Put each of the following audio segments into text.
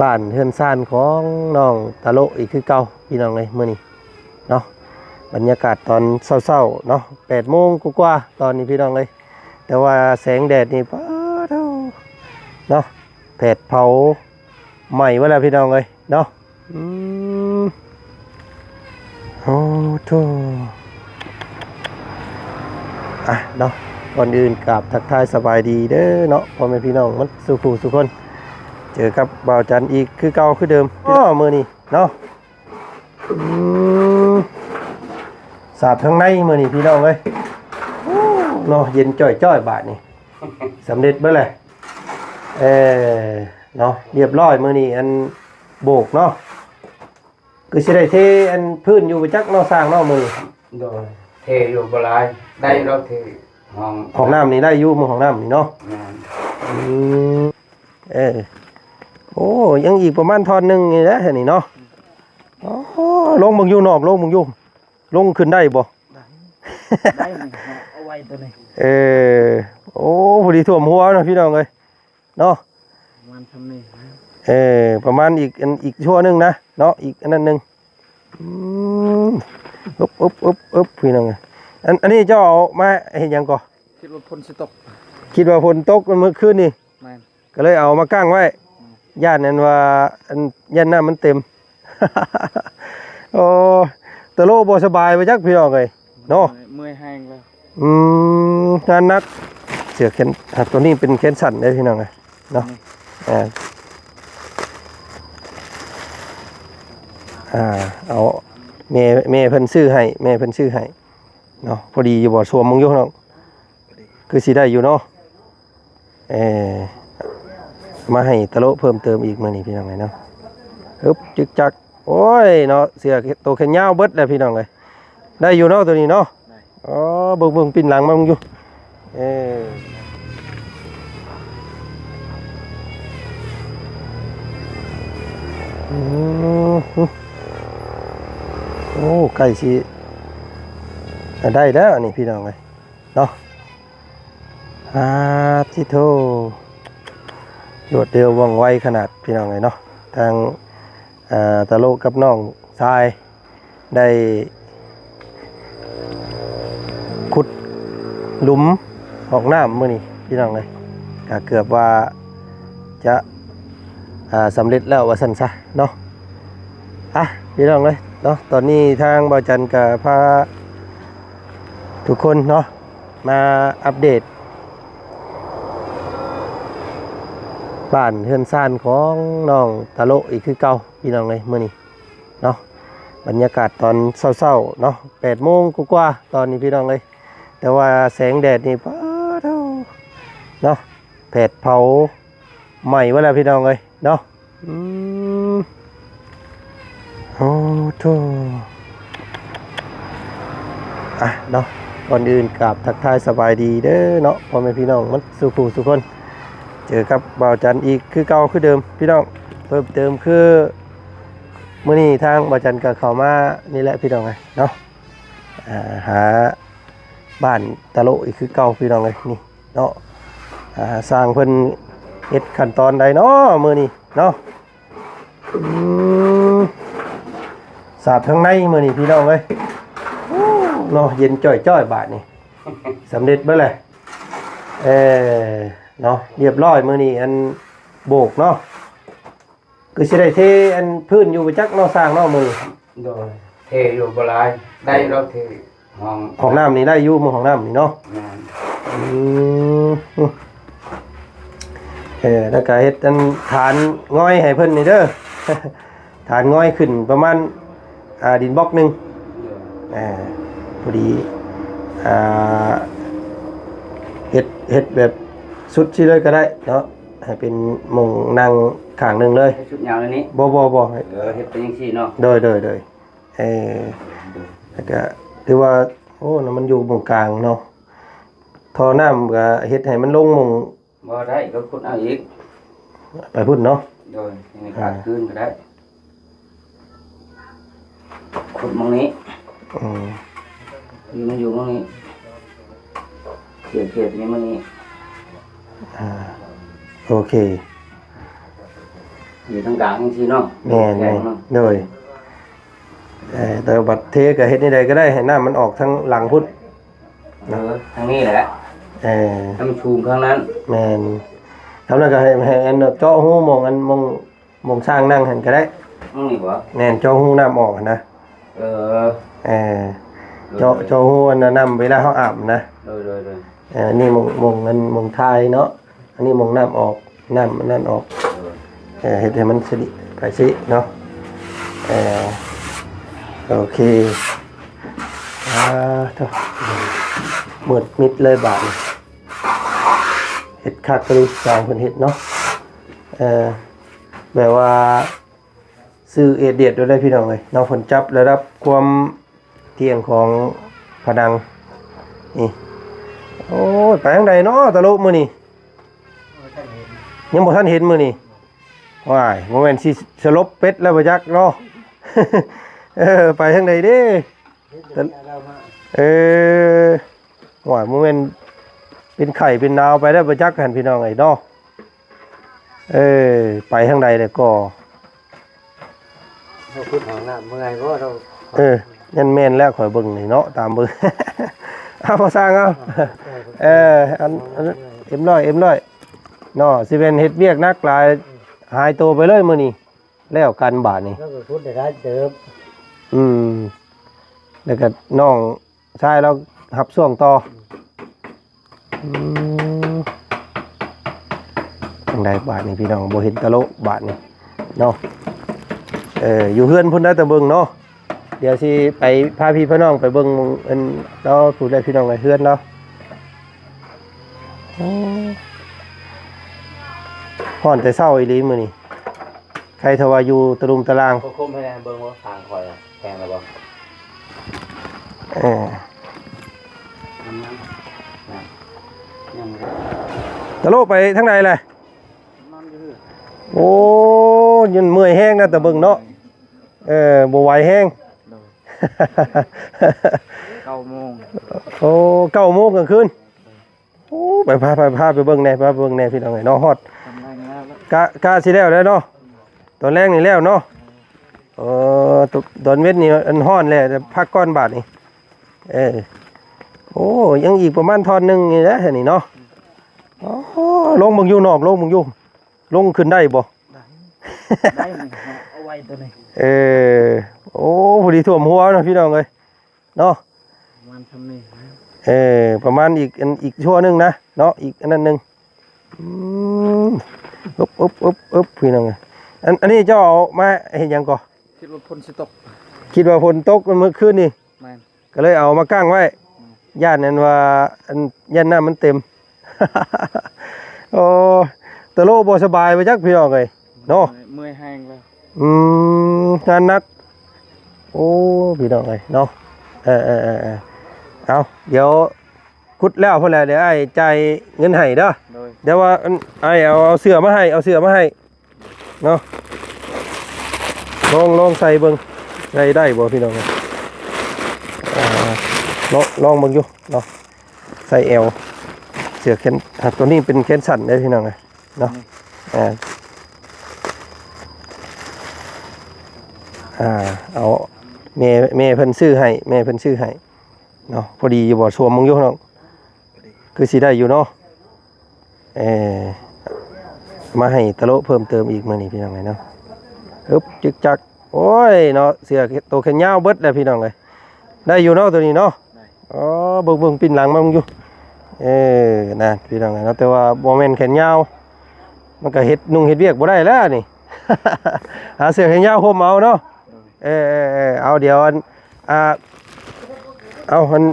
ບ້ານເຮືອນຊານຂອງນ້ອງຕາໂລະອີກຄືເກົ່າພີ່ນ້ອງເອີຍ ມື້ນີ້ເນາະ. ບັນຍາກາດຕອນເຊົ້າໆເນາະ ແປດໂມງກວ່າໆຕອນນີ້ພີ່ນ້ອງເອີຍ ແຕ່ວ່າແສງແດດນີ້ ປາໂທ້ ເນາະ ແຜດເຜົາໄໝ້ເບິດແລ້ວພີ່ນ້ອງເອີຍເນາະ. ອືມ ໂອ້ໂທ້ ອ່ະເນາະ ກ່ອນອື່ນກາບທັກທາຍສະບາຍດີເດີເນາະ ພໍ່ແມ່ພີ່ນ້ອງໝົດສູ່ຜູ້ສູ່ຄົນ. ເຈີກັບບ່າວຈັນອີກຄືເກົ່າຄືເດີມເນາະ ມື້ນີ້ເນາະ. ອືມ ສາບທາງໃນມື້ນີ້ພີ່ນ້ອງເອີຍ ເນາະ ເຢັນຈ້ອຍໆ ບາດນີ້ ສຳເລັດເບິດແຫຼະ. ເອີ ເນາະ ລຽບຮ້ອຍ ມື້ນີ້ອັນໂບກເນາະ ຄືຊິໄດ້ເທອັນພື້ນຢູ່ບໍ່ຈັກເນາະ ຊ່າງເນາະ ມື້ນີ້. ໂດຍ ເທຢູ່ບໍ່ຫຼາຍ ໄດ້ຢູ່ດອກ ເທຫ້ອງ ຫ້ອງນ້ຳນີ້ໄດ້ຢູ່ ໝ່ອງຫ້ອງນ້ຳນີ້ເນາະ. ແມ່ນ ອືມ ເອີ ໂອ້ ຍັງອີກປະມານທ່ອນໜຶ່ງນີ້ແຫຼະນີ້ເນາະ. ອໍ ລົງເບິ່ງຢູ່ ນ້ອງ ລົງເບິ່ງຢູ່ ລົງຂຶ້ນໄດ້ບໍ່? ໄດ້ ໄດ້ ເອົາໄວ້ຕົວນີ້. ເອີ ໂອ້ ພໍດີຖ້ວມຫົວເນາະ ພີ່ນ້ອງເອີຍ ເນາະ ປະມານຊ່ຳນີ້. ເອີ ປະມານອີກອັນ ອີກຊົ່ວໜຶ່ງນະເນາະ ອີກອັນນັ້ນໜຶ່ງ. ອືມ ອຶບ ອຶບ ອຶບ ອຶບ ພີ່ນ້ອງເອີຍ. ອັນ ອັນນີ້ເຈົ້າເອົາມາເຮັດຫຍັງກໍ? ຄິດວ່າຝົນຊິຕົກ ຄິດວ່າຝົນຕົກເມື່ອຄືນນີ້. ແມ່ນ ກໍເລີຍເອົາມາກັ້ງໄວ້ ອືມ ຢ້ານອັນວ່າ ອັນ ຢ້ານນ້ຳມັນເຕັມ. ໂອ້ ຕາໂລະບໍ່ສະບາຍບໍ່ຈັກ ພີ່ນ້ອງເອີຍເນາະ ເມື່ອຍແຮງແລ້ວ. ອືມ ງານໜັກ ເສື້ອແຂນ ອ່າ ຕົວນີ້ເປັນແຂນສັ້ນເດ້ ພີ່ນ້ອງເອີຍເນາະ. ອືມ ອ່າ ອ່າ ເອົາ ແມ່ ແມ່ເພິ່ນຊື້ໃຫ້ ແມ່ເພິ່ນຊື້ໃຫ້ເນາະ. ພໍດີຢູ່ບໍ່? ຊວມເບິ່ງຢູ່ເນາະ ຄືຊິໄດ້ຢູ່ເນາະ. ເອີ ມາໃຫ້ຕາໂລະເພີ່ມເຕີມອີກມື້ນີ້ ພີ່ນ້ອງເອີຍເນາະ. ອຶບ ຈຶກຈັກ ໂອ້ຍເນາະ ເສື້ອໂຕແຂນຍາວເບິດແລ້ວ ພີ່ນ້ອງເອີຍ. ໄດ້ຢູ່ເນາະ ໂຕນີ້ເນາະ. ອໍ ເບິ່ງ ເບິ່ງ ປິ່ນຫຼັງມາເບິ່ງຢູ່. ເອີ ອືມ ໂອ້ ໃກ້ຊິໄດ້ແລ້ວນີ້ ພີ່ນ້ອງເອີຍເນາະ. ອາ ຕິໂທ ລວດເລັວວ່ອງໄວຂະໜາດ ພີ່ນ້ອງເອີຍເນາະ. ທາງ ເອີ ຕາໂລະກັບນ້ອງຊາຍ ໄດ້ຂຸດຫຼຸມຫ້ອງນ້ຳມື້ນີ້ ພີ່ນ້ອງເອີຍ ກະເກືອບວ່າຈະ ອ່າ ສຳເລັດແລ້ວວ່າຊັ້ນຊະເນາະ. ອ່ະ ພີ່ນ້ອງເອີຍເນາະ ຕອນນີ້ທາງບ່າວຈັນກະພາທຸກຄົນເນາະ ມາອັບເດດບ້ານເຮືອນຊານຂອງນ້ອງຕາໂລະອີກຄືເກົ່າ ພີ່ນ້ອງເອີຍ ມື້ນີ້ເນາະ. ບັນຍາກາດຕອນເຊົ້າໆເນາະ ແປດໂມງກວ່າໆຕອນນີ້ ພີ່ນ້ອງເອີຍ ແຕ່ວ່າແສງແດດນີ້ ປາໂທ້ ເນາະ ແຜດເຜົາໄໝ້ເບິດແລ້ວ ພີ່ນ້ອງເອີຍເນາະ. ອືມ ໂອ້ໂທ້ ອ່ະເນາະ ກ່ອນອື່ນກາບທັກທາຍສະບາຍດີເດີເນາະ ພໍ່ແມ່ພີ່ນ້ອງໝົດສູ່ຜູ້ສູ່ຄົນ. ເຈີກັບບ່າວຈັນອີກຄືເກົ່າຄືເດີມ ພີ່ນ້ອງ. ເພີ່ມເຕີມຄືມື້ນີ້ທາງບ່າວຈັນກໍເຂົ້າມານີ້ແຫຼະ ພີ່ນ້ອງເອີຍເນາະ. ອ່າ ຫາບ້ານຕາໂລະອີກຄືເກົ່າ ພີ່ນ້ອງເອີຍ ນີ້ເນາະ. ອ່າ ຊ່າງເພິ່ນເຮັດຂັ້ນຕອນໃດເນາະ ມື້ນີ້ເນາະ. ອືມ ສາບທາງໃນມື້ນີ້ ພີ່ນ້ອງເອີຍ ເນາະ ເຢັນຈ້ອຍໆ ບາດນີ້ ສຳເລັດເບິດແຫຼະ. ເອີ ເນາະ ລຽບຮ້ອຍ ມື້ນີ້ອັນໂບກເນາະ ຄືຊິໄດ້ເທອັນພື້ນຢູ່ບໍ່ຈັກເນາະ ຊ່າງເນາະ ມື້ນີ້. ໂດຍ ເທຢູ່ບໍ່ຫຼາຍ ໄດ້ຢູ່ດອກ ເທຫ້ອງ ຫ້ອງນ້ຳນີ້ໄດ້ຢູ່ ໝ່ອງຫ້ອງນ້ຳນີ້ເນາະ. ແມ່ນ ອືມ ເອີ ແລ້ວກໍເຮັດອັນຖານງອຍໃຫ້ເພິ່ນນີ້ເດີ ຖານງອຍຂຶ້ນປະມານ ອ່າ ດິນບລັອກໜຶ່ງ. ອ່າ ພໍດີ ອ່າ ເຮັດ ເຮັດແບບສຸດຊິເລີຍກໍໄດ້ເນາະ ໃຫ້ເປັນໝ່ອງນັ່ງຂ້າງໜຶ່ງເລີຍ. ເຮັດຊຸດຍາວເລີຍນີ້? ບໍ່ ບໍ່ ບໍ່ ເອີ ເຮັດໄປຈັ່ງຊີ້ເນາະ. ໂດຍ ໂດຍ ໂດຍ ເອີ ແລ້ວກະຖືວ່າ ໂອ້ ນ້ຳມັນຢູ່ໝ່ອງກາງເນາະ. ທໍ່ນ້ຳກະເຮັດໃຫ້ມັນລົງໝ່ອງ ບໍ່ໄດ້ ກໍຂຸດເອົາອີກ ໄປພຸ້ນເນາະ. ໂດຍ ຍັງໄດ້ ອ່າ ກາດຄືນກໍໄດ້ ຂຸດໝ່ອງນີ້. ອືມ ນີ້ມັນຢູ່ໝ່ອງນີ້ ເຂດ ເຂດນີ້ໝ່ອງນີ້. ອ່າ ໂອເຄ. ຢູ່ທາງກາງຈັ່ງຊີ້ເນາະ. ແມ່ນໆ ໂດຍ ເອີ ແຕ່ບັດເທກໍເຮັດແນວໃດກໍໄດ້ ໃຫ້ນ້ຳມັນອອກທາງຫຼັງພຸ້ນ. ເອີ ທາງນີ້ແຫຼະ. ເອີ ໃຫ້ມັນສູງຂ້າງນັ້ນ. ແມ່ນ. ທຳນັ້ນກໍໃຫ້ ໃຫ້ອັນເຈາະຮູໝ່ອງອັນ ໝ່ອງ ໝ່ອງຊ້າງນັ່ງຫັ້ນກໍໄດ້. ໝ່ອງນີ້ບໍ່? ແມ່ນ ເຈາະຮູນ້ຳອອກຫັ້ນນະ. ເອີ ເອີ ໂດຍ ເຈາະ ເຈາະຮູອັນນ້ຳເວລາເຮົາອາບນະ. ໂດຍ ໂດຍ ໂດຍ. ເອີ ນີ້ໝ່ອງ ໝ່ອງອັນ ໝ່ອງຖ່າຍເນາະ. ອັນນີ້ໝ່ອງນ້ຳອອກ ນ້ຳອັນນັ້ນອອກ. ເອີ ເຮັດໃຫ້ມັນສະດິໄປຊິເນາະ. ເອີ ໂອເຄ. ອ່າ ໂທ້ ມືດມິດເລີຍບາດນີ້. ເຮັດຄັກກະລິ ຊ່າງເພິ່ນເຮັດເນາະ. ເອີ ແບບວ່າ ຊື້ເອດຽດໂດຍໄດ້ພີ່ນ້ອງເອີຍເນາະ. ເພິ່ນຈັບລະດັບຄວາມທ່ຽງຂອງຜະໜັງນີ້. ໂອ້ຍ ໄປທາງໃດເນາະຕະລຸມື້ນີ້? ຍັງບໍ່ທັນເຫັນມື້ນີ້. ວ້າຍ ບໍ່ແມ່ນຊິສະຫຼົບເປັດແລ້ວບໍ່ຈັກເນາະ. ເອີ ໄປທາງໃດເດ້? ເອີ ໂອ້ຍ ບໍ່ແມ່ນເປັນໄຂ້ເປັນໜາວໄປແລ້ວບໍ່ຈັກຫັ້ນພີ່ນ້ອງເອີຍເນາະ. ເອີ ໄປທາງໃດແລ້ວກໍ ເຮົາຂຸດຫ້ອງນ້ຳເມື່ອຍບໍ່? ເອີ ຍັນແມ່ນແລ້ວ ຂ້ອຍເບິ່ງນີ້ເນາະ ຕາມເບິ່ງ. ເອົາ ບໍ່ຊ່າງເອົາ. ເອີ ອັນ ອັນ ເອັມຮ້ອຍ ເອັມຮ້ອຍເນາະ. ຊິແມ່ນເຮັດວຽກໜັກຫຼາຍ ຫາຍໂຕໄປເລີຍມື້ນີ້. ແລ້ວກັນບາດນີ້ ລາວກໍຂຸດໄດ້ຫຼາຍເຕີບ. ອືມ ແລ້ວກໍນ້ອງຊາຍລາວຮັບຊ່ວງຕໍ່. ອືມ ຈັ່ງໃດບາດນີ້ພີ່ນ້ອງ ບໍ່ເຫັນຕະໂລະບາດນີ້ເນາະ. ເອີ ຢູ່ເຮືອນພຸ້ນໄດ້ແຕ່ເບິ່ງເນາະ. ດຽວຊິໄປພາພີ່ພານ້ອງໄປເບິ່ງອັນລາວ ຜູ້ໃດພີ່ນ້ອງເອີຍ ເຮືອນລາວ. ໂອ້ ຮ້ອນແຕ່ເຊົ້າອີ່ຫຼີມື້ນີ້. ໃຄຖ້າວ່າຢູ່ຕະລຸມຕະລາງ. ຄວບຄຸມໃຫ້ແດ່ ເບິ່ງວ່າທາງຂ້ອຍແພງແລ້ວບໍ່? ເອີ ຕະໂລະໄປທາງໃດແຫຼະ? ໂອ້ ຍືນເມື່ອຍແຮງນະ ແຕ່ເບິ່ງເນາະ. ເອີ ບໍ່ໄຫວແຮງ. ເກົ້າໂມງ. ໂອ້ ເກົ້າໂມງກາງຄືນ. ໂອ້ ໄປ ພາ ພາ ພາໄປເບິ່ງແດ່ ພາໄປເບິ່ງແດ່ພີ່ນ້ອງເອີຍເນາະ. ຮອດ ກະ ກະຊິແລ້ວແລ້ວເນາະ. ຕອນແລງນີ້ແລ້ວເນາະ. ເອີ ຕ- ຕອນເວັນນີ້ມັນຮ້ອນແລ້ວ ພັກກ່ອນບາດນີ້. ເອີ ໂອ້ ຍັງອີກປະມານທ່ອນໜຶ່ງນີ້ແຫຼະນີ້ເນາະ. ອໍ ລົງເບິ່ງຢູ່ ນ້ອງ ລົງເບິ່ງຢູ່ ລົງຂຶ້ນໄດ້ບໍ່? ໄດ້ ໄດ້ ເອົາໄວ້ຕົວນີ້. ເອີ ໂອ້ ພໍດີຖ້ວມຫົວເນາະພີ່ນ້ອງເອີຍ. ເນາະ ປະມານຊ່ຳນີ້. ເອີ ປະມານອີກອັນ ອີກຊົ່ວໜຶ່ງນະເນາະ ອີກອັນນັ້ນໜຶ່ງ. ອືມ ອຶບ ອຶບ ອຶບ ອຶບ ພີ່ນ້ອງເອີຍ. ອັນ ອັນນີ້ເຈົ້າເອົາມາເຮັດຫຍັງກໍ? ຄິດວ່າຝົນຊິຕົກ ຄິດວ່າຝົນຕົກເມື່ອຄືນນີ້. ແມ່ນ. ກໍເລີຍເອົາມາກັ້ງໄວ້. ແມ່ນ. ຢ້ານອັນວ່າ ອັນ ຢ້ານນ້ຳມັນເຕັມ. ໂອ້ ຕະໂລະບໍ່ສະບາຍບໍ່ຈັກພີ່ນ້ອງເອີຍເນາະ. ເມື່ອຍ ເມື່ອຍແຮງແລ້ວ. ອືມ ງານໜັກ. ໂອ້ ພີ່ນ້ອງເອີຍເນາະ. ເອີ ເອີ ເອີ ເອີ ເອົາ ດຽວຂຸດແລ້ວພຸ້ນແຫຼະ ດຽວອ້າຍຈ່າຍເງິນໃຫ້ເດີ. ໂດຍ. ດຽວວ່າ ອັນ ອ້າຍເອົາ ເອົາເສື້ອມາໃຫ້ ເອົາເສື້ອມາໃຫ້ເນາະ. ລອງ ລອງໃສ່ເບິ່ງ ໃສ່ໄດ້ບໍ່ພີ່ນ້ອງເອີຍ. ອ່າ ລອງ ລອງເບິ່ງຢູ່ເນາະ. ໃສ່ແອວ ເສື້ອແຂນ ອ່າ ຕົວນີ້ເປັນແຂນສັ້ນເດ້ພີ່ນ້ອງເອີຍເນາະ. ອືມ ອ່າ ອ່າ ເອົາ ແມ່ ແມ່ເພິ່ນຊື້ໃຫ້ ແມ່ເພິ່ນຊື້ໃຫ້ເນາະ. ພໍດີຢູ່ບໍ່? ສວມເບິ່ງຢູ່ເນາະ ຄືຊິໄດ້ຢູ່ເນາະ. ເອີ ມາໃຫ້ຕະໂລະເພີ່ມເຕີມອີກມື້ນີ້ພີ່ນ້ອງເອີຍເນາະ. ຮຶບ ຈຶກຈັກ. ໂອ້ຍເນາະ ເສື້ອໂຕແຂນຍາວເບິດແລ້ວພີ່ນ້ອງເອີຍ. ໄດ້ຢູ່ເນາະ ໂຕນີ້ເນາະ. ອໍ ເບິ່ງ ເບິ່ງ ປິ່ນຫຼັງມາເບິ່ງຢູ່. ເອີ ນະ ພີ່ນ້ອງເອີຍເນາະ ແຕ່ວ່າບໍ່ແມ່ນແຂນຍາວ ມັນກໍເຮັດ ນຸ່ງເຮັດວຽກບໍ່ໄດ້ແລ້ວນີ້. ຫາເສື້ອແຂນຍາວຫົ່ມເອົາເນາະ. ເອີ ເອີ ເອີ ເອົາ ດຽວ ອັນ ອ່າ ເອົາ ອັນ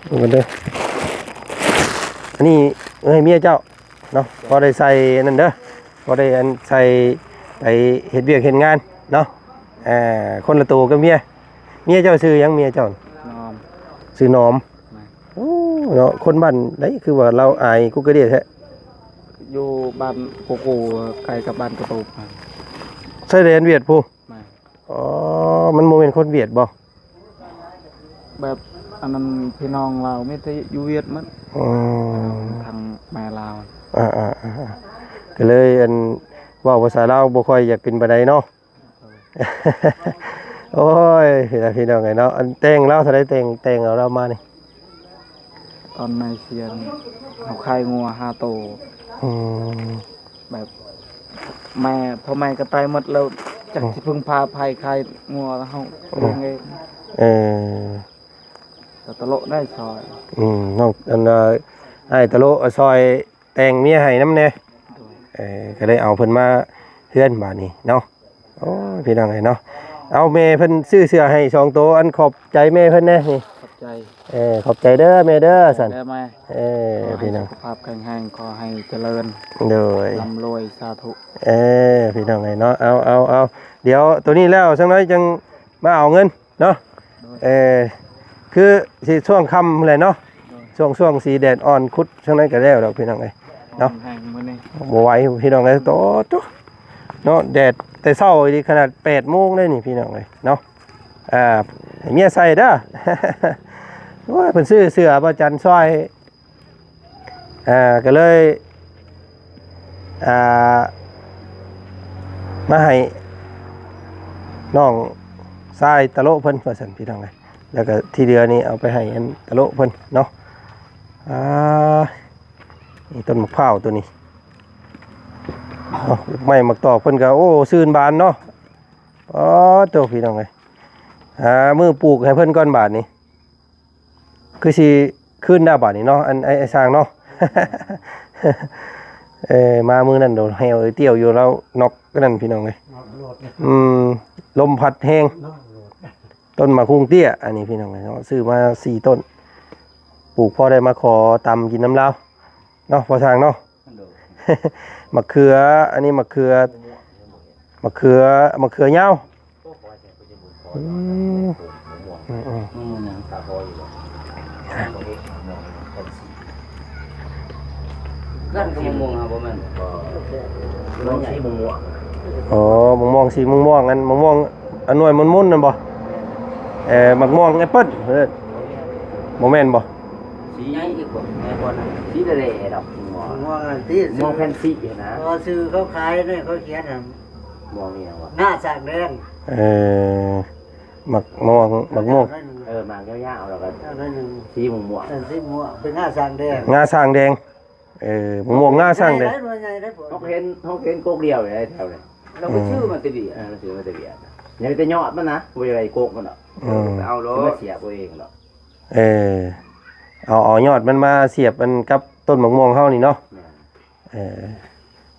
ເບິ່ງກັນເດີ ອັນນີ້ເອີຍ ເມຍເຈົ້າເນາະ ພໍໄດ້ໃສ່ອັນນັ້ນເດີ ພໍໄດ້ອັນໃສ່ໄປເຮັດວຽກເຮັດງານເນາະ. ເອີ ຄົນລະໂຕກັບເມຍ. ເມຍເຈົ້າຊື່ຫຍັງ? ເມຍເຈົ້າ ໜອມ ຊື່ໜອມ. ແມ່ນ. ໂອ້ ເນາະ ຄົນບ້ານໃດ ຄືວ່າລາວອາຍກຸກກະເດຍແທ້? ຢູ່ບ້ານໂກໂກ ໃກ້ກັບບ້ານກະຕູບ. ຊາຍແດນຫວຽດພຸ້ນ. ແມ່ນ. ອໍ ມັນບໍ່ແມ່ນຄົນຫວຽດບໍ່? ແບບອັນນັ້ນ ພີ່ນ້ອງລາວມີແຕ່ຢູ່ຫວຽດໝົດ. ອໍ ທາງແມ່ລາວ. ອ່າໆໆ ກໍເລີຍອັນ ເວົ້າພາສາລາວບໍ່ຄ່ອຍຢາກເປັນປານໃດເນາະ. ໂອ້ຍ ພີ່ນ້ອງເອີຍເນາະ ອັນແຕ່ງລາວເທົ່າໃດ ແຕ່ງ ແຕ່ງເອົາລາວມານີ້? ຕອນແມ່ເສຍນີ້ ເຮົາຂາຍງົວຫ້າໂຕ. ອືມ ແບບແມ່ ພໍ່ແມ່ກໍຕາຍໝົດແລ້ວ ຈັກ ອືມ ຊິເພິ່ງພາໃຜ ຂາຍງົວເຮົາ ອືມ ລ້ຽງເອງ. ເອີ ຕະໂລະໄດ້ຊ່ອຍ ອືມ ນ້ອງ ອັນ ເອີ ອ້າຍຕະໂລະຊ່ອຍແຕ່ງເມຍໃຫ້ນຳແດ່. ໂດຍ ເອີ ກໍໄດ້ເອົາເພິ່ນມາເຮືອນບາດນີ້ເນາະ. ໂອ້ຍ ພີ່ນ້ອງເອີຍເນາະ ເອົາ ແມ່ເພິ່ນຊື້ເສື້ອໃຫ້ສອງໂຕ ອັນຂອບໃຈແມ່ເພິ່ນແດ່ນີ້. ຂອບໃຈ ເອີ ຂອບໃຈເດີແມ່ເດີ ຊັ້ນ ເດີແມ່. ເອີ ຂໍໃຫ້ ພີ່ນ້ອງ ສຸຂະພາບແຂງແຮງ ຂໍໃຫ້ຈະເລີນ ໂດຍ ລ່ຳລວຍ ສາທຸ. ເອີ ພີ່ນ້ອງເອີຍເນາະ ເອົາ ເອົາ ເອົາ ດຽວໂຕນີ້ແລ້ວ ສັກໜ້ອຍຈັ່ງມາເອົາເງິນເນາະ. ໂດຍ ເອີ ຄືຊິຊ່ວງຄ່ຳແຫຼະເນາະ. ໂດຍ ຊ່ວງ ຊ່ວງສີແດດອ່ອນ ຂຸດຈັ່ງໃດກໍແລ້ວດອກ ພີ່ນ້ອງເອີຍເນາະ. ແຮງມື້ນີ້ ບໍ່ໄຫວ ພີ່ນ້ອງເອີຍ ໂຕ ໂຕ ເນາະ ແດດແຕ່ເຊົ້າອີ່ຫຼີ ຂະໜາດແປດໂມງເດ້ນີ້ ພີ່ນ້ອງເອີຍເນາະ. ອ່າ ໃຫ້ເມຍໃສ່ເດີ. ໂອ້ຍ ເພິ່ນຊື້ເສື້ອບໍ່ຈັນຊ່ອຍ ອ່າ ກໍເລີຍ ອ່າ ມາໃຫ້ນ້ອງຊາຍຕະໂລະເພິ່ນວ່າຊັ້ນ ພີ່ນ້ອງເອີຍ. ແລ້ວກໍທີ່ເຫຼືອນີ້ເອົາໄປໃຫ້ອັນຕະໂລະເພິ່ນເນາະ. ອ່າ ນີ້ຕົ້ນໝາກພ້າວໂຕນີ້ ເອົາ ໝາກໄມ້ໝາກຕອກເພິ່ນກໍ ໂອ້ ຊື່ນບານເນາະ. ອໍ ໂຕ ພີ່ນ້ອງເອີຍ ຫາມື້ປູກໃຫ້ເພິ່ນກ່ອນບາດນີ້. ຄືຊິຄືນແລ້ວບາດນີ້ເນາະ ອັນ ໄອ້ ໄອ້ຊ່າງເນາະ. ເອີ ມາມື້ນັ້ນໂດດແຮວເອີ່ຍຕຽວຢູ່ ລາວນັອກອັນນັ້ນ ພີ່ນ້ອງເອີຍ. ອືມ ລົມພັດແຮງ. ຕົ້ນໝາກຮຸ່ງເຕ້ຍ ອັນນີ້ ພີ່ນ້ອງເອີຍເນາະ ຊື້ມາສີ່ຕົ້ນ ປູກພໍໄດ້ມາຂໍຕຳກິນນຳລາວເນາະ ພໍ່ຊ່າງເນາະ. ໂດຍ ໝາກເຂືອ ອັນນີ້ໝາກເຂືອ ໝາກເຂືອ ໝາກເຂືອຍາວ. ອືມ ອືມ ອືມ ເຄື່ອນກັບມະມ່ວງ ບໍ່ແມ່ນບໍ່? ມະມ່ວງສີມ່ວງໆ. ອໍ ມະມ່ວງສີມ່ວງໆ ອັນມະມ່ວງອັນໜ່ວຍມົນໆ ນັ້ນບໍ່? ເອີ ໝາກມ່ວງແອັບເປິ້ນ ບໍ່ແມ່ນບໍ່? ສີໃຫຍ່ອີກບໍ່? ໃຫຍ່ກວ່ານັ້ນ ສີແດ່ໆ ດອກ ມະມ່ວງ ມະມ່ວງອັນນັ້ນຕິ ມະມ່ວງແຟນຊີນະ. ອໍ ຊື່ເຂົາຂາຍນີ້ ເຂົາຂຽນຫັ້ນ ມ່ວງອີ່ຫຍັງວະ? ງາຊ້າງແດງ. ເອີ ໝາກມ່ວງ ໝາກມ່ວງ ເອີ ໝາກຍາວໆ ແລ້ວກໍສີມ່ວງໆ ເອີ ສີມ່ວງ ເປັນງາຊ້າງແດງ ງາຊ້າງແດງ. ເອີ ໝາກມ່ວງງາຊ້າງແດງ ເຮົາເຫັນ ເຮົາເຫັນກົກດຽວຢູ່ໃນແຖວນີ້ ເຮົາໄປຊື້ມາແຕ່ຫວຽດ ເອີ ຊື້ມາແຕ່ຫວຽດ ຍັງແຕ່ຍອດມັນນະ ບໍ່ໄດ້ກົກມັນດອກ. ອືມ ເອົາໂລດ ມາສຽບເອົາເອງດອກ. ເອີ ເອົາ ເອົາຍອດມັນມາສຽບອັນກັບຕົ້ນໝາກມ່ວງເຮົານີ້ເນາະ. ແມ່ນ ເອີ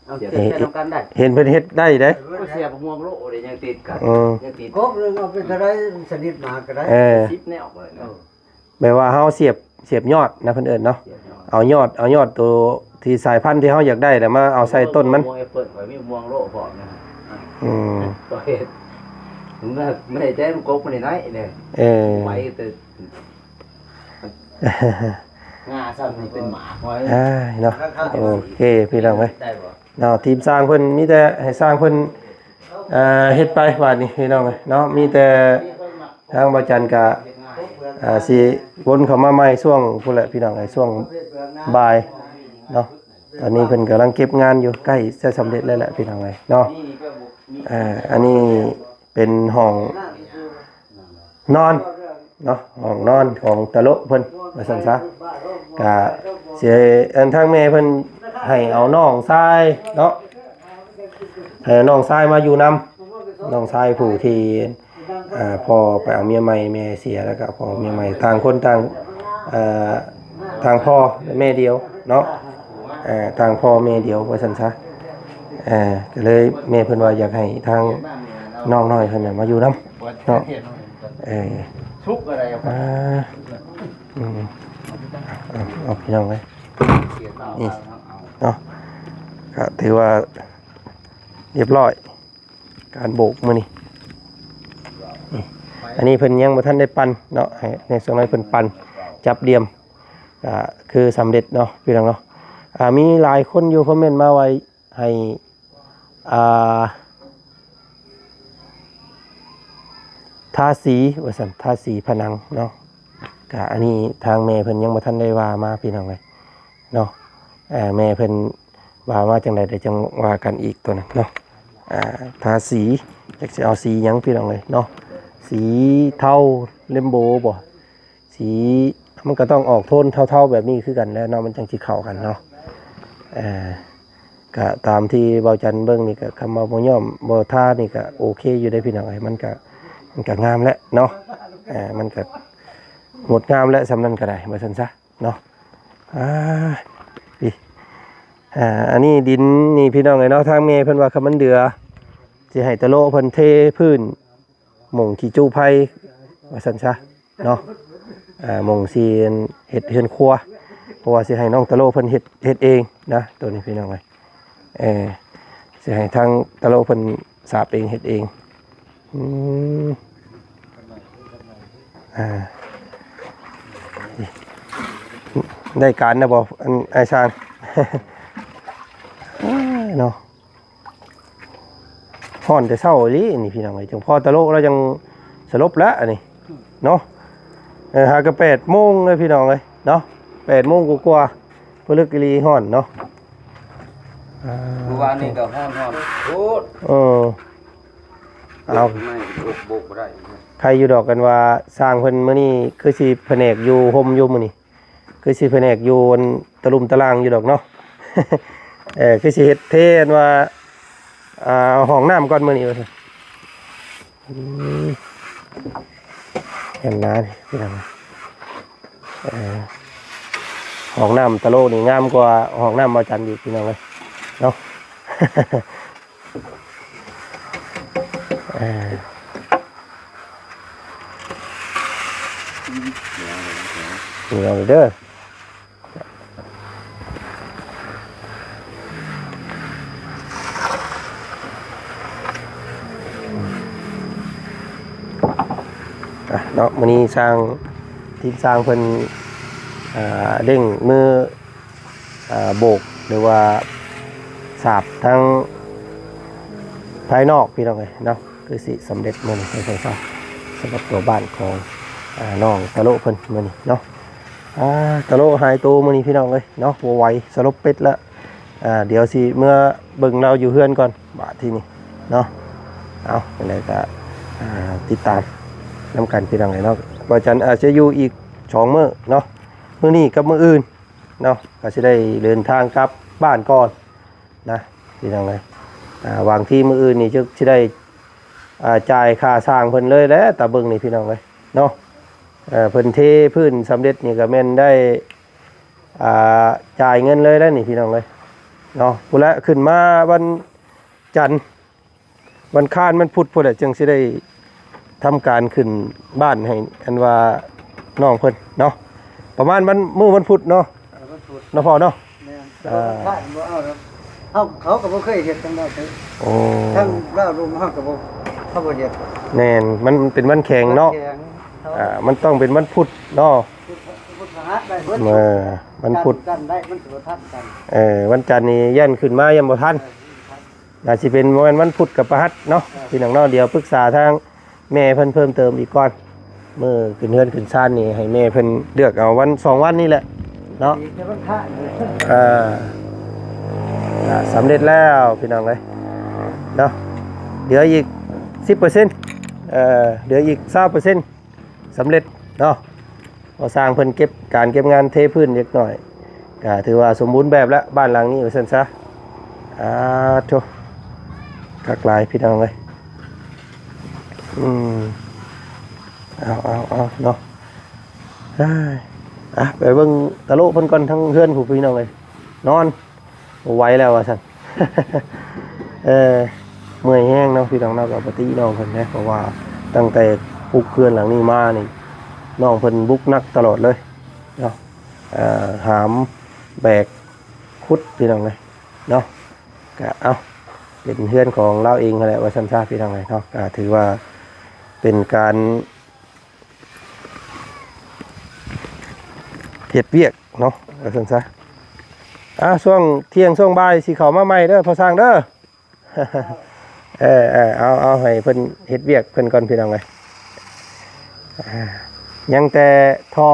ເອົາ ສຽບໃສ່ນຳກັນໄດ້ ເຫັນເພິ່ນເຮັດໄດ້ເດ້. ໂອ້ຍ ສຽບໝາກມ່ວງໂລດເດ້ ຍັງຕິດກັນ. ອືມ ຍັງຕິດ ກົກໜຶ່ງເອົາເປັນເທົ່າໃດຊະນິດໝາກກໍໄດ້. ເອີ ສິບແນວເລີຍເນາະ. ເອີ ແບບວ່າເຮົາສຽບ ສຽບຍອດນະ ເພິ່ນເອີ້ນເນາະ ສຽບຍອດ ເອົາຍອດ ເອົາຍອດໂຕທີ່ສາຍພັນທີ່ເຮົາຢາກໄດ້ແລ້ວມາເອົາໃສ່ຕົ້ນມັນ. ໂອ້ຍ ໝາກມ່ວງແອັບເປິ້ນ ຂ້ອຍມີໝາກມ່ວງໂລະພ້ອມນະ. ອືມ ຂ້ອຍເຮັດ ມັນ ມັນໄດ້ແຕ່ມັນກົກມັນນ້ອຍໆເດ້. ເອີ ໄວແຕ່ ງາຊ້ຳນີ້ເປັນໝາກໄວ້. ອ່າ ເນາະ ໂອເຄ ພີ່ນ້ອງເອີຍ ໄດ້ບໍ່? ເນາະ ທີມຊ່າງເພິ່ນມີແຕ່ໃຫ້ຊ່າງເພິ່ນ ເອີ ເຮັດໄປບາດນີ້ ພີ່ນ້ອງເອີຍເນາະ. ມີແຕ່ທາງບ່າວຈັນກະ ອ່າ ຊິວົນເຂົ້າມາໃໝ່ຊ່ວງພຸ້ນແຫຼະ ພີ່ນ້ອງເອີຍ ຊ່ວງບ່າຍເນາະ. ຕອນນີ້ເພິ່ນກຳລັງເກັບງານຢູ່ ໃກ້ຈະສຳເລັດແລ້ວແຫຼະ ພີ່ນ້ອງເອີຍເນາະ. ອ່າ ອັນນີ້ເປັນຫ້ອງ ນອນເນາະ ຫ້ອງນອນຂອງຕະໂລະເພິ່ນວ່າຊັ້ນຊະ. ກະຊິ ອັນ ທາງແມ່ເພິ່ນໃຫ້ເອົານ້ອງຊາຍເນາະ ໃຫ້ເອົານ້ອງຊາຍມາຢູ່ນຳ ນ້ອງຊາຍຜູ້ທີ່ ເອີ ພໍ່ໄປເອົາເມຍໃໝ່ ແມ່ເສຍແລ້ວກະພໍ່ເມຍໃໝ່ ຕ່າງຄົນຕ່າງ ເອີ ທາງພໍ່ແມ່ດຽວເນາະ ເອີ ທາງພໍ່ແມ່ດຽວວ່າຊັ້ນຊະ. ເອີ ກໍເລີຍແມ່ເພິ່ນວ່າຢາກໃຫ້ທາງນ້ອງນ້ອຍເພິ່ນນະມາຢູ່ນຳເນາະ. ເອີ ສຸກກໍໄດ້ ອ່າ ອືມ ເອົາ ເອົາ ພີ່ນ້ອງເອີຍ ນີ້ເນາະ ກໍຖືວ່າຮຽບຮ້ອຍ ການໂບກມື້ນີ້. ນີ້ ອັນນີ້ເພິ່ນຍັງບໍ່ທັນໄດ້ປັ່ນເນາະ ໃຫ້ ໃຫ້ຊ່າງນ້ອຍເພິ່ນປັ່ນຈັບຫຼ່ຽມ ກໍຄືສຳເລັດເນາະ ພີ່ນ້ອງເນາະ. ອ່າ ມີຫຼາຍຄົນຢູ່ຄອມເມັນມາວ່າໃຫ້ ອ່າ ທາສີວ່າຊັ້ນ ທາສີຜະໜັງເນາະ. ກະອັນນີ້ທາງແມ່ເພິ່ນຍັງບໍ່ທັນໄດ້ວ່າມາ ພີ່ນ້ອງເອີຍເນາະ. ເອີ ແມ່ເພິ່ນ ວ່າມາຈັ່ງໃດ ດຽວຈັ່ງວ່າກັນອີກໂຕນັ້ນເນາະ. ອ່າ ທາສີ ຈັກຊິເອົາສີຫຍັງພີ່ນ້ອງເອີຍເນາະ, ສີເທົາ ເຣນໂບບໍ່ ສີ ມັນກໍຕ້ອງອອກໂທນເທົາໆແບບນີ້ຄືກັນແຫຼະເນາະ ມັນຈັ່ງຊິເຂົ້າກັນເນາະ. ເອີ ກະຕາມທີ່ເບົາຈັນເບິ່ງນີ້ ກະຄຳວ່າບໍ່ຍ້ອມບໍ່ທານີ້ ກະໂອເຄຢູ່ເດ້ພີ່ນ້ອງເອີຍ, ມັນກະ ມັນກະງາມແຫຼະເນາະ. ເອີ ມັນກະງົດງາມແຫຼະ ສ່ຳນັ້ນກໍໄດ້ ວ່າຊັ້ນຊະເນາະ. ອ່າ ນີ້ ອ່າ ອັນນີ້ດິນນີ້ພີ່ນ້ອງເອີຍເນາະ, ທາງແມ່ເພິ່ນວ່າຄັນມັນເດືອ ຊິໃຫ້ຕະໂລະເພິ່ນເທພື້ນ ໝ່ອງຂີ້ຈູ້ໄພ ວ່າຊັ້ນຊະເນາະ. ອ່າ ໝ່ອງຊິເຮັດເຮືອນຄົວ ເພາະວ່າຊິໃຫ້ນ້ອງຕະໂລເພິ່ນເຮັດ ເຮັດເອງນະ ໂຕນີ້ພີ່ນ້ອງເອີຍ. ເອີ ຊິໃຫ້ທາງຕະໂລເພິ່ນສາບເອງ ເຮັດເອງ. ອືມ ອ່າ ໄດ້ການນະບໍ່ ອັນ ອ້າຍຊ່າງ ເນາະ. ຮ້ອນແຕ່ເຊົ້າອີ່ຫຼີນີ້ພີ່ນ້ອງເອີຍ, ຈັ່ງພໍຕະໂລະແລ້ວຈັ່ງສະຫຼົບແລ້ວອັນນີ້ເນາະ. ເອີ ຫາກະແປດໂມງເລີຍພີ່ນ້ອງເອີຍເນາະ, ແປດໂມງກວ່າໆ ຜະລຶກອີ່ຫຼີ ຮ້ອນເນາະ. ອ່າ ມື້ວານນີ້ກໍຮ້ອນໆໂພດ. ເອີ ເອົາ ໄມ້ໂບກບໍ່ໄດ້. ໃຄຢູ່ດອກ ກັນວ່າຊ່າງເພິ່ນມື້ນີ້ຄືຊິພະແນກຢູ່ ຮົ່ມຢູ່ມື້ນີ້. ຄືຊິພະແນກຢູ່ອັນຕະລຸ່ມຕະລ່າງຢູ່ດອກເນາະ. ເອີ ຄືຊິເຮັດເທອັນວ່າ ອ່າ ຫ້ອງນ້ຳກ່ອນມື້ນີ້ວ່າຊັ້ນ. ອືມ ເຫັນນານີ້ພີ່ນ້ອງ. ເອີ ຫ້ອງນ້ຳຕະໂລະນີ້ງາມກວ່າຫ້ອງນ້ຳເບົາຈັນອີກ ພີ່ນ້ອງເອີຍເນາະ. ເອີ ເອົາເດີ. ອ່ະເນາະ ມື້ນີ້ຊ່າງ ທີມຊ່າງເພິ່ນ ອ່າ ເລັ່ງມື ອ່າ ໂບກ ຫຼືວ່າສາບທາງພາຍນອກ ພີ່ນ້ອງເອີຍເນາະ, ຄືຊິສຳເລັດມື້ນີ້ ໃຫ້ຊາວ ສຳລັບຕົວບ້ານຂອງ ອ່າ ນ້ອງຕະໂລະເພິ່ນມື້ນີ້ເນາະ. ອ່າ ຕະໂລະຫາຍໂຕມື້ນີ້ ພີ່ນ້ອງເອີຍເນາະ, ບໍ່ໄຫວ ສະຫຼົບເປັດລະ. ອ່າ ດຽວຊິເມືອເບິ່ງລາວຢູ່ເຮືອນກ່ອນບາດທີນີ້ເນາະ. ເອົາ ຈັ່ງໃດກໍ ອ່າ ຕິດຕາມນຳກັນ ພີ່ນ້ອງເອີຍເນາະ. ເບົາຈັນອາດຈະຢູ່ອີກສອງມື້ເນາະ, ມື້ນີ້ກັບມື້ອື່ນ ເນາະ ກໍຊິໄດ້ເດີນທາງກັບບ້ານກ່ອນນະ ພີ່ນ້ອງເອີຍ. ອ່າ ຫວັງທີ່ມື້ອື່ນນີ້ຈະຊິໄດ້ ອ່າ ຈ່າຍຄ່າຊ່າງເພິ່ນເລີຍແຫຼະ ຕາເບິ່ງນີ້ ພີ່ນ້ອງເອີຍເນາະ. ເອີ ເພິ່ນເທພື້ນສຳເລັດນີ້ກໍແມ່ນໄດ້ ອ່າ ຈ່າຍເງິນເລີຍແຫຼະນີ້ ພີ່ນ້ອງເອີຍເນາະ. ພຸ້ນແຫຼະ ຂຶ້ນມາວັນຈັນ ວັນຄານວັນພຸດພຸ້ນແຫຼະ ຈຶ່ງຊິໄດ້ທຳການຂຶ້ນບ້ານໃຫ້ ອັນວ່າ ນ້ອງເພິ່ນເນາະ. ປະມານວັນ ມື້ວັນພຸດເນາະ ເອີ ວັນພຸດ ເນາະພໍ່ເນາະ. ແມ່ນ ເອີ ແຕ່ວ່າວັນຄານບໍ່ເອົາດອກ ເຮົາ ເຂົາກໍບໍ່ເຄີຍເຮັດຈັ່ງໃດ. ໂອ້ ທາງລາວລຸ່ມເຮົາກໍບໍ່ ເຮົາບໍ່ເຮັດ. ແມ່ນ ມັນເປັນວັນແຂງເນາະ ວັນແຂງ ອ່າ ມັນຕ້ອງເປັນວັນພຸດເນາະ. ພຸດ ພຸດພະຫັດໄດ້ເບິດ ເອີ ວັນພຸດ ຈັນ ຈັນໄດ້ ມັນຊິບໍ່ທັນກັນ. ເອີ ວັນຈັນນີ້ຢ້ານຂຶ້ນມາຢ້ານບໍ່ທັນ ເອີ ບໍ່ທັນ. ອາດຊິເປັນ ບໍ່ແມ່ນວັນພຸດກັບພະຫັດເນາະ ເອີ ພີ່ນ້ອງເນາະ. ດຽວປຶກສາທາງແມ່ເພິ່ນເພີ່ມເຕີມອີກກ່ອນ, ມື້ຂຶ້ນເຮືອນຂຶ້ນຊານນີ້ໃຫ້ແມ່ເພິ່ນເລືອກເອົາວັນສອງວັນນີ້ແຫຼະເນາະ. ອີກແຕ່ວັນພະນີ້ ເອີ ອ່າ ສຳເລັດແລ້ວພີ່ນ້ອງເອີຍເນາະ. ເຫຼືອອີກສິບເປີເຊັນ ເອີ ເຫຼືອອີກຊາວເປີເຊັນ ສຳເລັດເນາະ. ພໍຊ່າງເພິ່ນເກັບ ການເກັບງານເທພື້ນເລັກນ້ອຍ ກະຖືວ່າສົມບູນແບບລະ ບ້ານຫຼັງນີ້ວ່າຊັ້ນຊະ. ອາໂທ້ ຄັກຫຼາຍພີ່ນ້ອງເອີຍ. ອືມ ເອົາ ເອົາ ເອົາເນາະ. ອາ ໄປເບິ່ງຕະໂລະເພິ່ນກ່ອນ ທາງເຮືອນພຸ້ນ ພີ່ນ້ອງເອີຍ ນອນ ບໍ່ໄຫວແລ້ວວ່າຊັ້ນ. ເອີ ເມື່ອຍແຮງເນາະ ພີ່ນ້ອງເນາະ, ກໍປະຕິນ້ອງເພິ່ນແດ່ ເພາະວ່າຕັ້ງແຕ່ປຸກເຮືອນຫຼັງນີ້ມານີ້ ນ້ອງເພິ່ນບຸກໜັກຕະຫຼອດເລີຍເນາະ. ເອີ ຫາມ ແບກ ຂຸດ ພີ່ນ້ອງເອີຍເນາະ. ກະ ເອົ້າ ເປັນເຮືອນຂອງລາວເອງຫັ້ນແຫຼະວ່າຊັ້ນຊະ ພີ່ນ້ອງເອີຍເນາະ. ກະຖືວ່າເປັນການ ເຮັດວຽກເນາະ ວ່າຊັ້ນຊະ. ອ່າ ຊ່ວງທ່ຽງຊ່ວງບ່າຍຊິເຂົ້າມາໃໝ່ເດີພໍ່ຊ່າງເດີ. ເອີ ເອີ ເອົາ ເອົາໃຫ້ເພິ່ນເຮັດວຽກເພິ່ນກ່ອນ ພີ່ນ້ອງເອີຍ. ອ່າ ຍັງແຕ່ທໍ່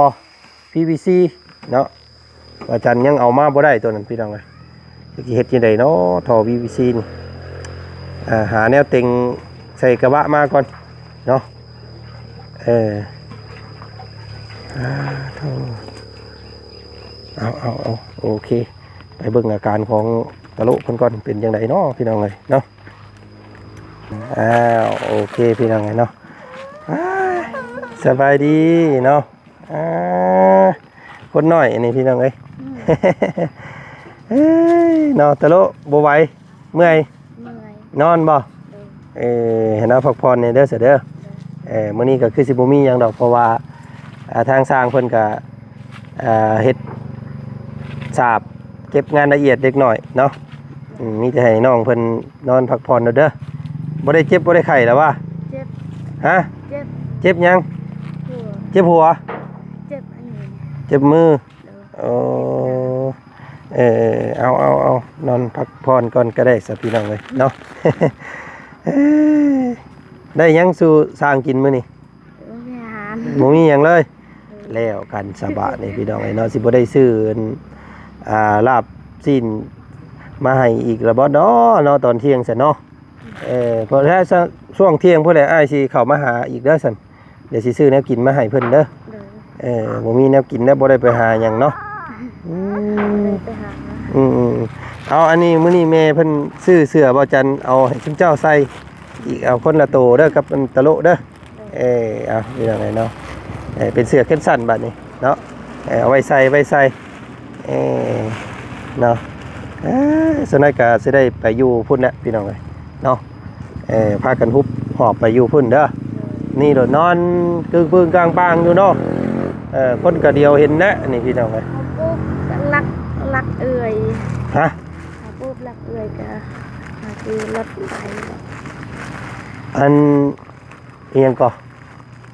ພີວີຊີ ເນາະ ວ່າຈັ່ງຍັງເອົາມາບໍ່ໄດ້ໂຕນັ້ນ ພີ່ນ້ອງເອີຍ. ເຮັດຈັ່ງໃດເນາະ ທໍ່ ພີ ພີ ຊີ ນີ້ ອ່າ ຫາແນວເຕັງໃສ່ກະບະມາກ່ອນເນາະ. ເອີ ອ່າ ໂທ້ ເອົາ ເອົາ ເອົາ ໂອເຄ ໄປເບິ່ງອາການຂອງຕະໂລະເພິ່ນກ່ອນ ເປັນຈັ່ງໃດເນາະ ພີ່ນ້ອງເອີຍເນາະ. ອ້າວ ໂອເຄ ພີ່ນ້ອງເອີຍເນາະ. ອ້າ ສະບາຍດີເນາະ. ອ່າ ຄົນນ້ອຍອັນນີ້ ພີ່ນ້ອງເອີຍ. ອືມ ເອີຍ ເນາະ ຕະໂລະ ບໍ່ໄຫວ ເມື່ອຍ ເມື່ອຍ ນອນບໍ່? ໂດຍ ເອີ ໃຫ້ນອນພັກຜ່ອນແດ່ເດີ ຊະເດີ. ໂດຍ ເອີ ມື້ນີ້ກໍຄືຊິບໍ່ມີຫຍັງດອກ ເພາະວ່າ ອ່າ ທາງຊ່າງເພິ່ນກໍ ອ່າ ເຮັດສາບ ເກັບງານລະອຽດເລັກນ້ອຍເນາະ. ອືມ ມີແຕ່ໃຫ້ນ້ອງເພິ່ນນອນພັກຜ່ອນໂລດເດີ. ບໍ່ໄດ້ເຈັບບໍ່ໄດ້ໄຂ້ລະຫວາ? ເຈັບ ຮະ? ເຈັບ ເຈັບຫຍັງ? ຫົວ ເຈັບຫົວ? ເຈັບອັນນີ້ ເຈັບມື. ໂດຍ ໂອ້ ເອີ ເອີ ເອີ ເອົາ ເອົາ ເອົາ ນອນພັກຜ່ອນກ່ອນກໍໄດ້ຊະ ພີ່ນ້ອງເອີຍເນາະ. ເອີ ໄດ້ຫຍັງສູ່ຊ່າງກິນມື້ນີ້? ບໍ່ມີອາຫານ ບໍ່ມີຫຍັງເລີຍ. ເອີ ແລ້ວກັນສະບາດນີ້ ພີ່ນ້ອງເອີຍເນາະ ຊິບໍ່ໄດ້ຊື້ ອ່າ ລາບຊີ້ນມາໃຫ້ອີກລະບໍ່ເນາະ ເນາະ ຕອນທ່ຽງຊັ້ນເນາະ. ເອີ ເພາະແທ້ ຊ່ວງທ່ຽງພຸ້ນແຫຼະ ອ້າຍຊິເຂົ້າມາຫາອີກເດີຊັ້ນ. ດຽວຊິຊື້ແນວກິນມາໃຫ້ເພິ່ນເດີ. ໂດຍ ເອີ ບໍ່ມີແນວກິນແລ້ວ ບໍ່ໄດ້ໄປຫາຫຍັງເນາະ. ອືມ ບໍ່ໄດ້ໄປຫາ. ອືມໆ ເອົາ ອັນນີ້ ມື້ນີ້ແມ່ເພິ່ນຊື້ເສື້ອບໍ່ຈັນ ເອົາໃຫ້ຊຸມເຈົ້າໃສ່ອີກ ເອົາຄົນລະໂຕເດີ ກັບອັນຕະໂລະເດີ. ໂດຍ ເອີ ເອົາ ພີ່ນ້ອງເອີຍເນາະ ເອີ ເປັນເສື້ອແຂນສັ້ນບາດນີ້ເນາະ. ເອີ ເອົາໄວ້ໃສ່ ໄວ້ໃສ່ ເອີ ເນາະ. ເອີ ສ່ວນໃຫຍ່ກໍຊິໄດ້ໄປຢູ່ພຸ້ນແຫຼະ ພີ່ນ້ອງເອີຍເນາະ. ເອີ ພາກັນຮຸບຫອບໄປຢູ່ພຸ້ນເດີ. ໂດຍ ນີ້ໂດດນອນກຶ້ງປຶ້ງກາງປາງຢູ່ເນາະ. ເອີ ຄົນກະດຽວເຫັນແຫຼະນີ້ ພີ່ນ້ອງເອີຍ. ເຮົາປູກຫຼັກ ຫຼັກເອື້ອຍ. ຮະ? ເຮົາປູກຫຼັກເອື້ອຍກະຫາຊື້ລົດໄປ. ອັນ ອີຫຍັງກໍ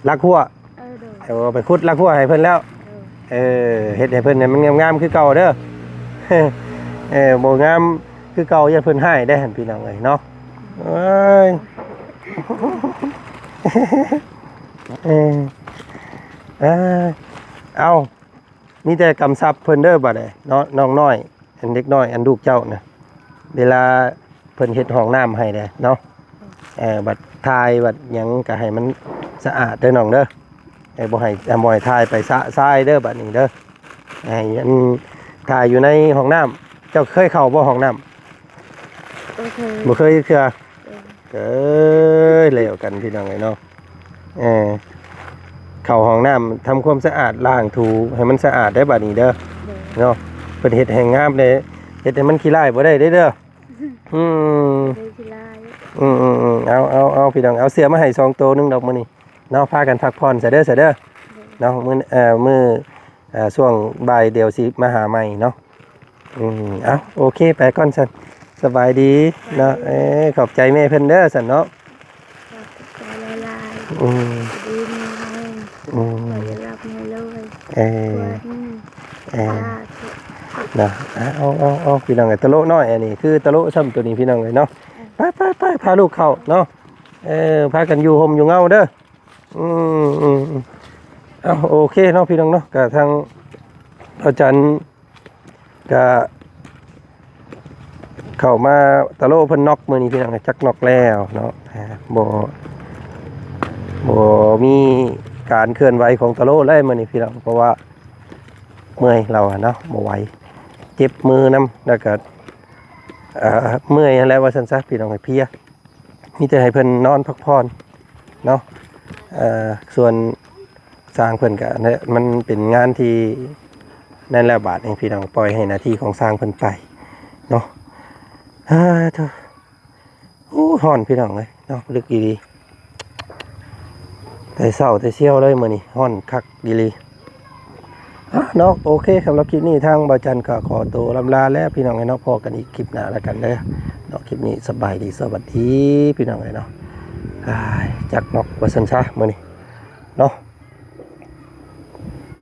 ຫຼັກຮົ້ວ. ເອີ ໂດຍ ເອີ ໄປຂຸດຫຼັກຮົ້ວໃຫ້ເພິ່ນແລ້ວ. ໂດຍ ເອີ ເຮັດໃຫ້ເພິ່ນໃຫ້ມັນງາມໆຄືເກົ່າເດີ. ເອີ ບໍ່ງາມຄືເກົ່າຢ້ານເພິ່ນຮ້າຍເດ້ຫັ້ນ ພີ່ນ້ອງເອີຍເນາະ. ເອີຍ ເອີ ເອີ ເອົາ ມີແຕ່ກຳຊັບເພິ່ນເດີບາດນີ້ເນາະ ນ້ອງນ້ອຍ ອັນເດັກນ້ອຍ ອັນລູກເຈົ້ານະ ເວລາເພິ່ນເຮັດຫ້ອງນ້ຳໃຫ້ແດ່ເນາະ. ເອີ ບັດຖ່າຍບັດຫຍັງກໍໃຫ້ມັນສະອາດເດີນ້ອງເດີ. ເອີ ບໍ່ໃຫ້ ບໍ່ໃຫ້ຖ່າຍໄປຊະຊາຍເດີ ບັດນີ້ເດີ. ໃຫ້ອັນ ຖ່າຍຢູ່ໃນຫ້ອງນ້ຳ. ເຈົ້າເຄີຍເຂົ້າບໍ່ຫ້ອງນ້ຳ? ບໍ່ເຄີຍ ບໍ່ເຄີຍເທື່ອ. ເອີ ເອີຍ ແລ້ວກັນ ພີ່ນ້ອງເອີຍເນາະ. ເອີ ເຂົ້າຫ້ອງນ້ຳ ທຳຄວາມສະອາດ ລ້າງຖູໃຫ້ມັນສະອາດໄດ້ບາດນີ້ເດີ. ໂດຍ ເນາະ ເພິ່ນເຮັດໃຫ້ງາມເດ້ ເຮັດໃຫ້ມັນຂີ້ລ້າຍບໍ່ໄດ້ເດ້ເດີ. ອືມ ບໍ່ໄດ້ຂີ້ລ້າຍ. ອືມໆໆ ເອົາ ເອົາ ເອົາ ພີ່ນ້ອງ ເອົາເສື້ອມາໃຫ້ສອງໂຕໜຶ່ງດອກມື້ນີ້ເນາະ. ພາກັນພັກຜ່ອນຊະເດີ ຊະເດີ. ໂດຍ ເນາະ ມື້ ເອີ ມື້ ເອີ ຊ່ວງບ່າຍດຽວຊິມາຫາໃໝ່ເນາະ. ອືມ ເອົາ ໂອເຄ ໄປກ່ອນຊັ້ນ ສະບາຍດີເນາະ. ເອີ ຂອບໃຈແມ່ເພິ່ນເດີຊັ້ນເນາະ. ຂອບໃຈຫຼາຍໆ. ອືມ ດີມີແຮງ. ອືມ ຂໍໃຫ້ລ່ຳໃຫ້ລວຍ. ເອີ ເອີ ສາທຸ ເນາະ. ເອົາ ເອົາ ເອົາ ພີ່ນ້ອງເອີຍ ຕະໂລະນ້ອຍ ອັນນີ້ຄືຕະໂລະຊ້ຳໂຕນີ້ ພີ່ນ້ອງເອີຍເນາະ. ເອີ ໄປ ໄປ ໄປ ພາລູກເຂົ້າເນາະ. ເອີ ພາກັນຢູ່ຮົ່ມຢູ່ເງົາເດີ. ອືມ ອືມ ອືມ ເອົາ ໂອເຄເນາະ ພີ່ນ້ອງເນາະ ກະທາງອາຈານ ກະເຂົ້າມາຕະໂລະເພິ່ນນັອກມື້ນີ້ ພີ່ນ້ອງ ຈັກນັອກແລ້ວເນາະ. ອ່າ ບໍ່ ບໍ່ມີການເຄື່ອນໄຫວຂອງຕະໂລະເລີຍມື້ນີ້ ພີ່ນ້ອງ ເພາະວ່າເມື່ອຍລາວເນາະ ບໍ່ໄຫວ ເຈັບມືນຳ ແລ້ວກະ ເອີ ເມື່ອຍຫັ້ນແຫຼະວ່າຊັ້ນຊະ ພີ່ນ້ອງ ເພຍ. ມີແຕ່ໃຫ້ເພິ່ນນອນພັກຜ່ອນເນາະ. ເອີ ສ່ວນຊ່າງເພິ່ນກະ ມັນເປັນງານທີ່ນັ້ນແລ້ວ ບາດນີ້ພີ່ນ້ອງ ປ່ອຍໃຫ້ໜ້າທີ່ຂອງຊ່າງເພິ່ນໄປເນາະ. ເອີ ໂອ້ ຮ້ອນພີ່ນ້ອງເອີຍເນາະ ລຶກອີ່ຫຼີ. ແຕ່ເຊົ້າແຕ່ຊຽວເລີຍມື້ນີ້ ຮ້ອນຄັກອີ່ຫຼີ. ອ່ະເນາະ ໂອເຄ ສຳລັບຄລິບນີ້ທາງບ່າວຈັນກໍຂໍໂຕລ່ຳລາແລ້ວພີ່ນ້ອງເອີຍເນາະ. ພໍ້ກັນອີກຄລິບໜ້າແລ້ວກັນເດີເນາະ. ຄລິບນີ້ສະບາຍດີ ສະຫວັດດີພີ່ນ້ອງເອີຍເນາະ. ອ້າຍ ຈັກນັອກວ່າຊັ້ນຊະມື້ນີ້ເນາະ.